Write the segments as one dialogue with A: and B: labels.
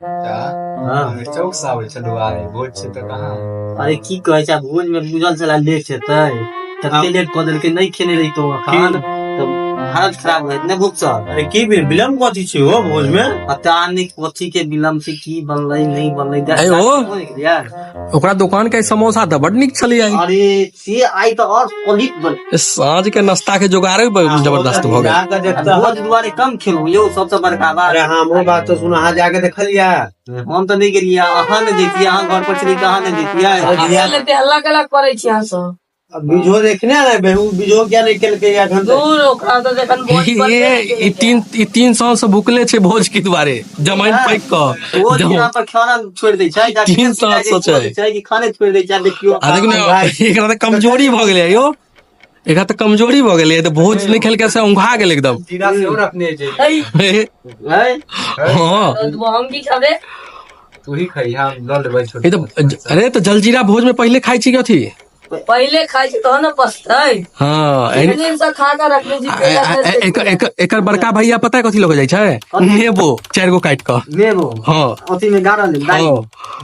A: हाँ।
B: चौक से आबै छलहुँ आइ भोज छै तऽ कहाँ।
A: अरे की कहै छै, भोज में बुझल छला लेट हेतै, तते लेट कऽ देलकै, नहि खेने रहितौ अखन तऽ हालत खराब भऽ जेत ने भूख सँ।
C: अरे की विलम्ब कथी छै हो भोज में?
A: पता नहि कथी के विलम्ब छै, की बनलै नहि बनलै।
D: अरे ओ। ओकरा दुकान के समोसा तऽ बड नीक छलै आइ।
A: अरे से आइ तऽ और पलित बन।
D: साँझ के नाश्ता के जोगाड़े जबरदस्त भऽ गेल।
C: जाके देखता।
A: भोज दुआरे कम खेलहुँ यौ, सबसँ बड़का बात।
C: अरे हमरो बात तो सुन, अहाँ जाके देखलियै?
A: हम तऽ नहि गेलियै, अहाँ ने जैतियै, अहाँ घर पर छलियै तऽ अहाँ ने जैतियै।
E: लेते हल्ला कला करै छी अहाँ सब।
C: बीजो देखने ने बेहू, बीजो किया नहि केलकै एखन तक?
E: दूर ओकरा तऽ जखन भोज बनबे
D: ये
E: नहि
D: ई
E: केलकै।
D: 3 साल से भुखले छै भोज के दुआरे, जमाइन पाकि कऽ
A: भोज दिना पर खाना छोड़ि दै छै।
D: 3 साल सँ छै।
A: छै कि खाने छोड़ि दै छै, देखियौ।
D: आ देखियौ ने, एकरा तऽ कमजोरी भऽ गेलै यौ, एकरा तऽ कमजोरी भऽ गेलै, तऽ भोज नहि खेलकै से औंघा गेल एकदम।
B: जीरा सेहो रखने छै।
E: ऐ,
A: है?
D: हँ।
E: हम की खेबै?
B: तू ही खइहा, हम लऽ लेबै छोट।
D: ई तऽ अरे तऽ जलजीरा भोज में पहिले खाइ छी कि अथी?
E: पहिले खाइ छी तहन ने पचतै।
D: हँ।
E: दिन से खा कऽ रखने छी।
D: एकर बड़का भैया पता है कथी लऽ कऽ जाइ छै? नेबो चारि गो काटि कऽ।
A: नेबो?
D: हँ।
A: अथी में गाड़ल दाइ?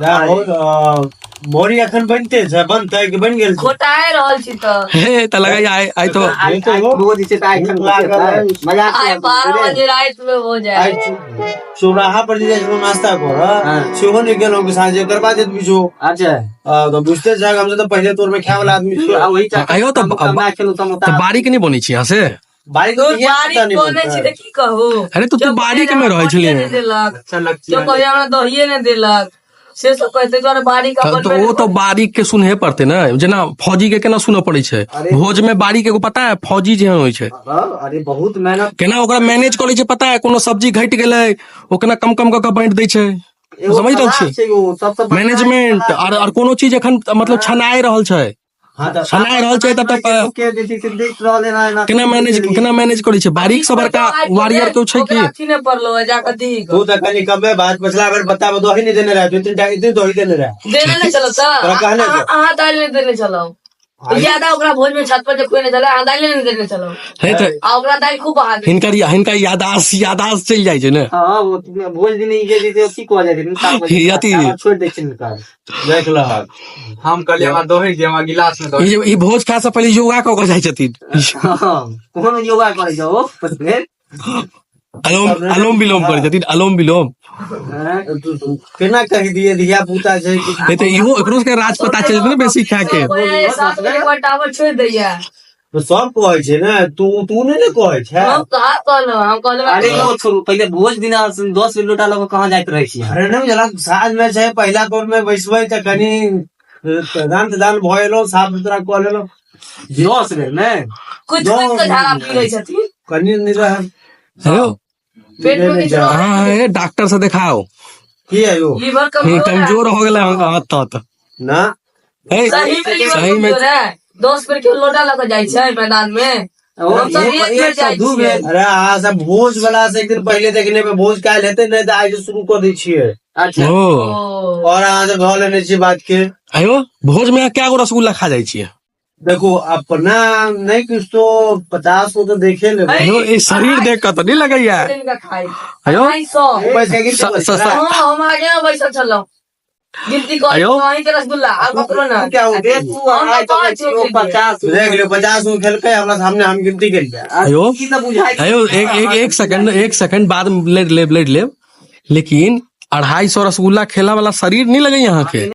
D: हँ।
C: मोरी एखन बनते छै, बनतै कि बनि गेल छै?
E: खोटाए रहल छी तऽ।
D: हे तऽ लगाइ आइ आइ तो
A: आइ आइ भोज छै तऽ आइ
C: भूख लागल है।
A: मजाक।
E: आइ 12 बजे राति में हो जाए।
C: आइ चौराहा पर जे जाइ छलहुँ नाश्ता करऽ, सेहो नहि गेलहुँ कि साँझ एकर बाद बीजो। तऽ बुझते छै, हम तऽ पहिले तोर में खाय वाला आदमी छियै।
A: आ वही
D: आइयो
A: कमा खेलहुँ
D: तऽ बारीक नहि बनै छी यहाँ से?
C: बारीक
E: दूर
C: तऽ
E: बारीक
C: नहि
E: बनै छी
C: बनतै।
E: तऽ की कहू।
D: अरे तऽ तू बारीक में रहै छलियै।
E: नहि देलक।
B: अच्छा लगती।
E: जो कहिया हमरा दहिए नहि देलक, से सब कहते दुआरे बारीक
D: तऽ
E: अपन।
D: तऽ ओ तऽ बारीक के सुनहे पड़तै ने, जेना फौजी के केना सुनऽ पड़ै छै भोज में बारीक। एगो पता है फौजी जेहन होइ छै।
A: अरे बहुत मेहनत।
D: केना ओकरा मैनेज करै छै पता है? कोनो सब्जी घटि गेलै, ओ केना कम कम कऽ कऽ बाँटि दै छै।
A: एगो
D: समझ रहल
A: कला
D: छी?
A: छै ओ सबसँ बड़का।
D: मैनेजमेंट। आर कोनो चीज एखन मतलब छनाए रहल छै।
C: हँ तऽ
D: छनाए रहल छै तब तक
A: के जे छै से देख रहल एना एना।
D: केना मैनेज करै छै? बारीक से बड़का वॉरियर केओ छै की?
E: अथी नहि पड़लो है, जाकऽ दी।
C: तू तऽ कनि कमे बात। पछला बेर बताबऽ दही नहि देने रहै, दू तीन टा इतनी दही देने रहै।
E: देने नहि छलौ तऽ।
C: तोरा कहने छौ।
E: अहाँ दालि नहि देने छलौ ज्यादा ओकरा भोज में, छत पर जे खुएने छलै, अहाँ दालि नहि देने छलौ।
D: हे तऽ
E: आ ओकरा दालि खूब बहा देने।
D: हिनकर हिनकर यादाश्त यादाश्त चलि जाइ छै ने।
A: हँ, ओ भोज दिन ई जे छै से अथी कहल जाइ छै 7 बजे
D: अथी-
A: छोड़ि दै छै हिनकर।
C: देख लहक।
B: हम कहलियै हमरा दही जे हमरा गिलास में दही।
D: ई भोज खाय से पहिले योगा कऽ कऽ जाइ छथिन।
A: हँ, कोन योगा करै छै ओ फेर?
D: अलोम अलोम विलोम करै छथिन, अलोम विलोम।
A: हँ।
C: तू केना कहि दिए, धिया पुता छै कि?
D: नहि तऽ इहो एकरो सबके राज पता चलि जेतै ने बेसी खाय के।
E: 7 बजे एक बार टावर छोड़ि दैया।
C: तऽ सब कहै छै ने, तू तू नहि ने कहै छै।
E: हम कहाँ कहलहुँ? हम कहलहुँ।
A: अरे ओ छोड़ू, पहिले भोज दिना 10 बेर लोटा लऽ कऽ कहाँ जाइत रहै छी अहाँ?
C: अरे नहि बुझलक, साँझ मे छै, पहिला तोर में बैसबै तऽ कनि दान दान भऽ एलहुँ, साफ सुथरा कऽ लेलहुँ।
A: 10 बेर ने?
E: कुछ कुछ के झाड़ा पी छथिन।
C: कनि नहि रहल।
D: हेलो।
E: पेट में किछु
D: हाँ हे, डॉक्टर से देखाओ।
C: की है यो?
E: लीवर कमजोर है।
D: कमजोर हो गेलै अहाँके हाथ तऽ।
C: ना।
D: हे।
E: सही में लीवर
D: सही में।
E: कमजोर है। 10 बेर केओ लोटा लऽ कऽ जाइ छै मैदान में?
A: ओ
E: हम सब एक बेर
A: एक
E: जाइ
A: दू
E: छियै।
A: बेर।
C: अरे अहाँ सब भोज वाला से एक दिन पहिले देखने पे, भोज काल्हि हेतै नहि तऽ आइ से शुरू कऽ दै छियै।
A: अच्छा।
D: ओ।
E: ओ।
C: और अहाँ सब धऽ लेने छी बात के।
D: आयो, भोज में अहाँ कए गो रसगुल्ला खा जाइ छियै?
C: देखू, अपना नहीं कुछ तो 50 को तो देखे लेबै।
D: आयो, ई शरीर देख कऽ तऽ नहि लगैया।
E: दिन का खाइ।
D: आयो।
E: 250।
C: पैसा गिनती
D: स- स- स-
E: हाँ, हम आगे में बैसल छलहुँ, गिनती कर।
D: आयो।
E: अहीं के रसगुल्ला आ ककरो ना।
C: क्या हो?
A: देखू,
E: हम
A: अढ़ाई
E: तऽ
A: सौ
E: पाँच
A: छियै,
E: गो खेलियै।
A: 50।
C: देख लियौ, 50 गो खेलकै हमरा सामने, हम गिनती केलियै।
D: आयो।
A: ई तऽ बुझाइ।
D: आयो, एक एक एक सेकंड, एक सेकंड, बाद में लड़ि लेब, लड़ि लेब, लेकिन 250 रसगुल्ला खेला वाला शरीर नहीं लगैया अहाँके।